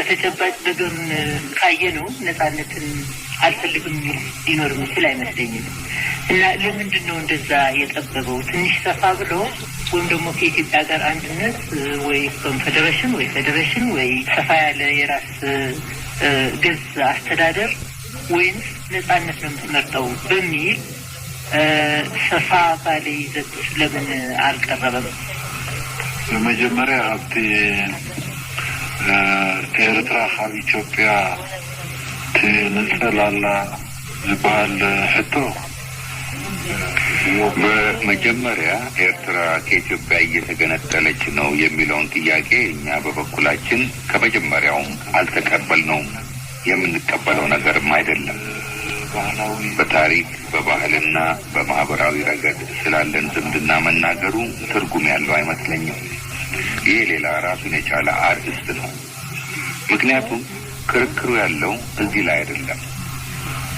በተጨባጭ ነገሩን ካየነው ነጻነትን አልፈልግም የሚል ሊኖር የሚችል አይመስለኝም። እና ለምንድን ነው እንደዛ የጠበበው? ትንሽ ሰፋ ብሎ ወይም ደግሞ ከኢትዮጵያ ጋር አንድነት ወይ ኮንፌዴሬሽን ወይ ፌዴሬሽን ወይ ሰፋ ያለ የራስ ገዝ አስተዳደር ወይንስ ነጻነት ነው የምትመርጠው በሚል ሰፋ ባለ ይዘት ለምን አልቀረበም? በመጀመሪያ ኣብቲ ኤርትራ ካብ ኢትዮጵያ ትንፀል ኣላ ዝበሃል ሕቶ። በመጀመሪያ ኤርትራ ከኢትዮጵያ እየተገነጠለች ነው የሚለውን ጥያቄ እኛ በበኩላችን ከመጀመሪያውም አልተቀበልነውም። የምንቀበለው ነገርም አይደለም። በታሪክ፣ በባህልና በማህበራዊ ረገድ ስላለን ዝምድና መናገሩ ትርጉም ያለው አይመስለኝም። ይህ ሌላ ራሱን የቻለ አርእስት ነው። ምክንያቱም ክርክሩ ያለው እዚህ ላይ አይደለም።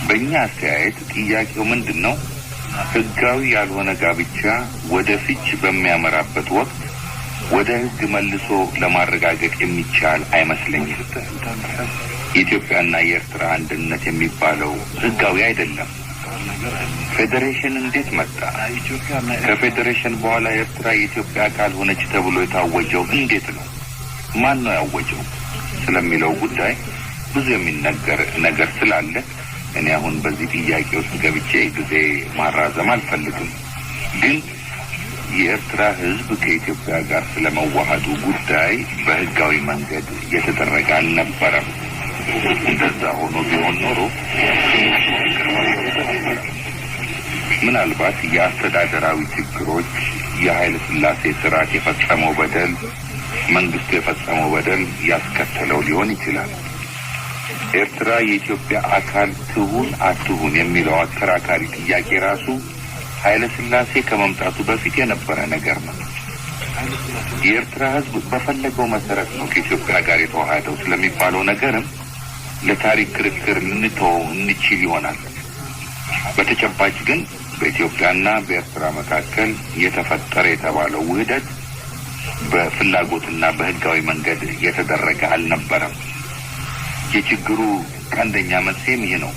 በእኛ አስተያየት ጥያቄው ምንድን ነው? ህጋዊ ያልሆነ ጋብቻ ወደ ፍች በሚያመራበት ወቅት ወደ ህግ መልሶ ለማረጋገጥ የሚቻል አይመስለኝም። የኢትዮጵያና የኤርትራ አንድነት የሚባለው ህጋዊ አይደለም። ፌዴሬሽን እንዴት መጣ? ከፌዴሬሽን በኋላ ኤርትራ የኢትዮጵያ አካል ሆነች ተብሎ የታወጀው እንዴት ነው? ማን ነው ያወጀው? ስለሚለው ጉዳይ ብዙ የሚነገር ነገር ስላለ እኔ አሁን በዚህ ጥያቄ ውስጥ ገብቼ ጊዜ ማራዘም አልፈልግም። ግን የኤርትራ ህዝብ ከኢትዮጵያ ጋር ስለመዋሃዱ ጉዳይ በህጋዊ መንገድ እየተደረገ አልነበረም። እንደዛ ሆኖ ቢሆን ኖሮ ምናልባት የአስተዳደራዊ ችግሮች፣ የኃይለ ሥላሴ ስርዓት የፈጸመው በደል፣ መንግስቱ የፈጸመው በደል ያስከተለው ሊሆን ይችላል። ኤርትራ የኢትዮጵያ አካል ትሁን አትሁን የሚለው አከራካሪ ጥያቄ ራሱ ኃይለ ሥላሴ ከመምጣቱ በፊት የነበረ ነገር ነው። የኤርትራ ሕዝብ በፈለገው መሰረት ነው ከኢትዮጵያ ጋር የተዋሃደው ስለሚባለው ነገርም ለታሪክ ክርክር ልንተወው እንችል ይሆናል። በተጨባጭ ግን በኢትዮጵያና በኤርትራ መካከል የተፈጠረ የተባለው ውህደት በፍላጎትና በህጋዊ መንገድ የተደረገ አልነበረም። የችግሩ ቀንደኛ መንስኤም ይህ ነው።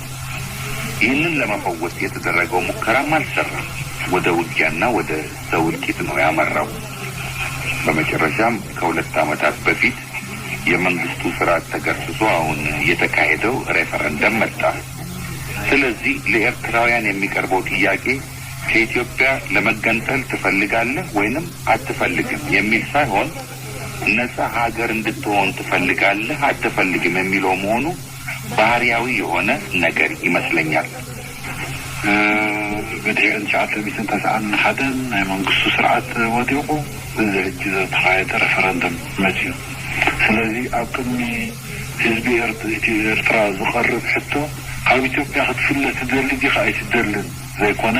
ይህንን ለመፈወስ የተደረገው ሙከራም አልሰራም። ወደ ውጊያና ወደ ሰው እልቂት ነው ያመራው። በመጨረሻም ከ2 ዓመታት በፊት የመንግስቱ ስርዓት ተገርስሶ አሁን የተካሄደው ሬፈረንደም መጣ። ስለዚህ ለኤርትራውያን የሚቀርበው ጥያቄ ከኢትዮጵያ ለመገንጠል ትፈልጋለህ ወይንም አትፈልግም የሚል ሳይሆን ነጻ ሀገር እንድትሆን ትፈልጋለህ አትፈልግም የሚለው መሆኑ ባህሪያዊ የሆነ ነገር ይመስለኛል። ብ1991 ናይ መንግስቱ ስርዓት ወዲቑ እዚ ሕጂ ዝተኻየደ ረፈረንደም መፅዩ። ስለዚ ኣብ ቅድሚ ህዝቢ ኤርትራ ዝቐርብ ሕቶ ካብ ኢትዮጵያ ክትፍለ ትደሊ ዲኻ ኣይትደልን ዘይኮነ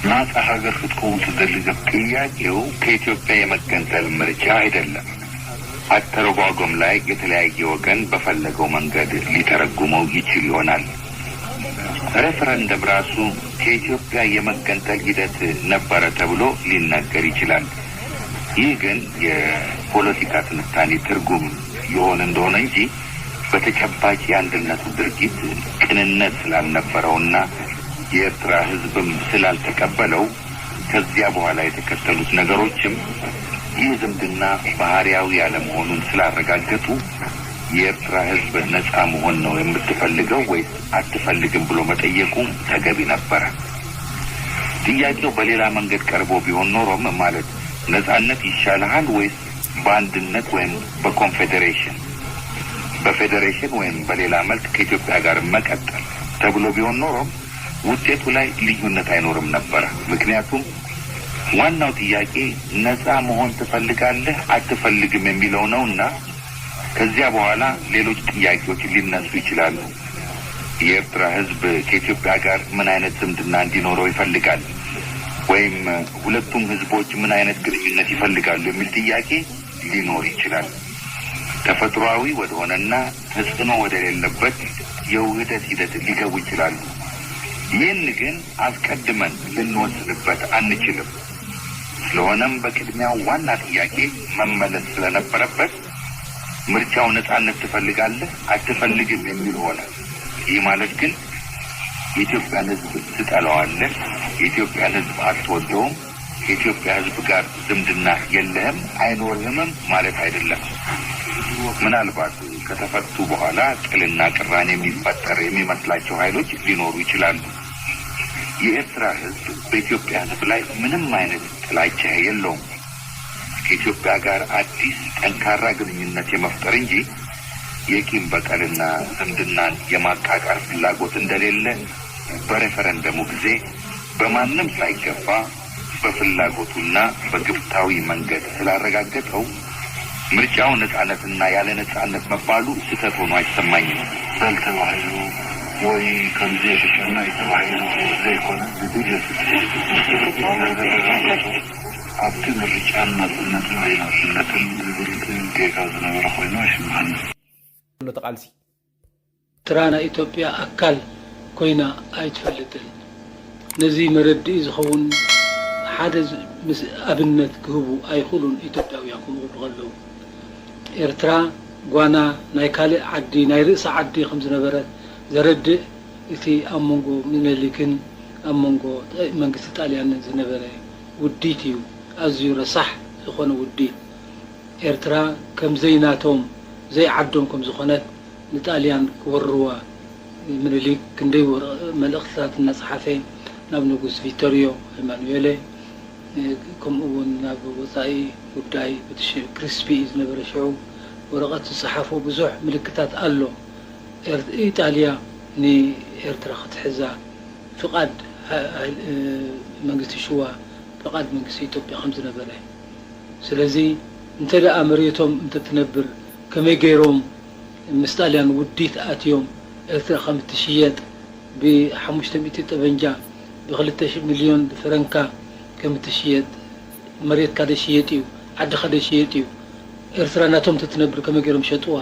ናፃ ሃገር ክትከውን ትደሊ ዲኻ። ጥያቄው ከኢትዮጵያ የመገንጠል ምርጫ አይደለም። አተረጓጎም ላይ የተለያየ ወገን በፈለገው መንገድ ሊተረጉመው ይችል ይሆናል። ሬፈረንደም ራሱ ከኢትዮጵያ የመገንጠል ሂደት ነበረ ተብሎ ሊነገር ይችላል። ይህ ግን የፖለቲካ ትንታኔ ትርጉም የሆነ እንደሆነ እንጂ በተጨባጭ የአንድነቱ ድርጊት ቅንነት ስላልነበረውና የኤርትራ ሕዝብም ስላልተቀበለው ከዚያ በኋላ የተከተሉት ነገሮችም ይህ ዝምድና ባህሪያዊ ያለመሆኑን ስላረጋገጡ የኤርትራ ሕዝብ ነጻ መሆን ነው የምትፈልገው ወይስ አትፈልግም ብሎ መጠየቁ ተገቢ ነበረ። ጥያቄው በሌላ መንገድ ቀርቦ ቢሆን ኖሮም ማለት ነጻነት ይሻልሃል ወይስ በአንድነት ወይም በኮንፌዴሬሽን በፌዴሬሽን ወይም በሌላ መልክ ከኢትዮጵያ ጋር መቀጠል ተብሎ ቢሆን ኖሮም ውጤቱ ላይ ልዩነት አይኖርም ነበረ። ምክንያቱም ዋናው ጥያቄ ነጻ መሆን ትፈልጋለህ አትፈልግም የሚለው ነውና ከዚያ በኋላ ሌሎች ጥያቄዎች ሊነሱ ይችላሉ። የኤርትራ ሕዝብ ከኢትዮጵያ ጋር ምን አይነት ዝምድና እንዲኖረው ይፈልጋል ወይም ሁለቱም ሕዝቦች ምን አይነት ግንኙነት ይፈልጋሉ የሚል ጥያቄ ሊኖር ይችላል። ተፈጥሯዊ ወደሆነና ተጽዕኖ ወደሌለበት የውህደት ሂደት ሊገቡ ይችላሉ። ይህን ግን አስቀድመን ልንወስንበት አንችልም። ስለሆነም በቅድሚያው ዋና ጥያቄ መመለስ ስለነበረበት ምርጫው ነጻነት ትፈልጋለህ አትፈልግም የሚል ሆነ። ይህ ማለት ግን የኢትዮጵያን ሕዝብ ትጠላዋለህ፣ የኢትዮጵያን ሕዝብ አትወደውም፣ ከኢትዮጵያ ሕዝብ ጋር ዝምድና የለህም አይኖርህምም ማለት አይደለም። ምናልባት ከተፈቱ በኋላ ጥልና ቅራኔ የሚፈጠር የሚመስላቸው ኃይሎች ሊኖሩ ይችላሉ። የኤርትራ ሕዝብ በኢትዮጵያ ሕዝብ ላይ ምንም አይነት ጥላቻ የለውም። ከኢትዮጵያ ጋር አዲስ ጠንካራ ግንኙነት የመፍጠር እንጂ የቂም በቀልና ዝምድናን የማቃቃር ፍላጎት እንደሌለ በሬፈረንደሙ ጊዜ በማንም ሳይገፋ በፍላጎቱና በግብታዊ መንገድ ስላረጋገጠው ምርጫው ነጻነትና ያለ ነጻነት መባሉ ስህተት ሆኖ አይሰማኝም። በል ተባሂሉ ወይ ከምዚ የሕሸና እዩ ተባሂሉ ዘይኮነ ብድሌት ኣብቲ ምርጫን ናፅነትን ዘይናፅነትን ዝብል ጌጋ ዝነበረ ኮይኑ ኣይስምዓንን። ኣሎ ተቃልሲ። ኤርትራ ናይ ኢትዮጵያ ኣካል ኮይና ኣይትፈልጥን። ነዚ መረድኢ ዝኸውን ሓደ ምስ ኣብነት ክህቡ ኣይኽእሉን ኢትዮጵያውያን ከምኡ ክብሉ ከለዉ። ኤርትራ ጓና ናይ ካልእ ዓዲ ናይ ርእሲ ዓዲ ከም ዝነበረት ዘረድእ እቲ ኣብ መንጎ ምነሊክን ኣብ መንጎ መንግስቲ ጣልያንን ዝነበረ ውዲት እዩ። ኣዝዩ ረሳሕ ዝኾነ ውዲት። ኤርትራ ከም ዘይናቶም ዘይዓዶም ከም ዝኾነት ንጣልያን ክወርዋ ምኒልክ ክንደይ መልእኽትታት እናጸሓፈ ናብ ንጉስ ቪቶርዮ ኤማኑኤለ ከምኡ እውን ናብ ወጻኢ ጉዳይ ክሪስፒ እዩ ዝነበረ ሽዑ ወረቐት ዝጸሓፎ ብዙሕ ምልክታት ኣሎ። ኢጣልያ ንኤርትራ ክትሕዛ ፍቓድ መንግስቲ ሽዋ ፍቓድ መንግስቲ ኢትዮጵያ ከም ዝነበረ። ስለዚ እንተደኣ መሬቶም እንተትነብር ከመይ ገይሮም ምስ ጣልያን ውዲት ኣትዮም ኤርትራ ከም እትሽየጥ ብ500 ጠበንጃ ብ2 ሚልዮን ፈረንካ ከም እትሽየጥ? መሬትካ ደሽየጥ እዩ? ዓድኻ ደሽየጥ እዩ? ኤርትራ ናቶም ተትነብር ከመይ ገይሮም ሸጥዋ?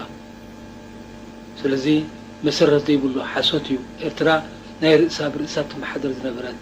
ስለዚ መሰረት ዘይብሉ ሓሶት እዩ። ኤርትራ ናይ ርእሳ ብርእሳ ትመሓደር ዝነበረት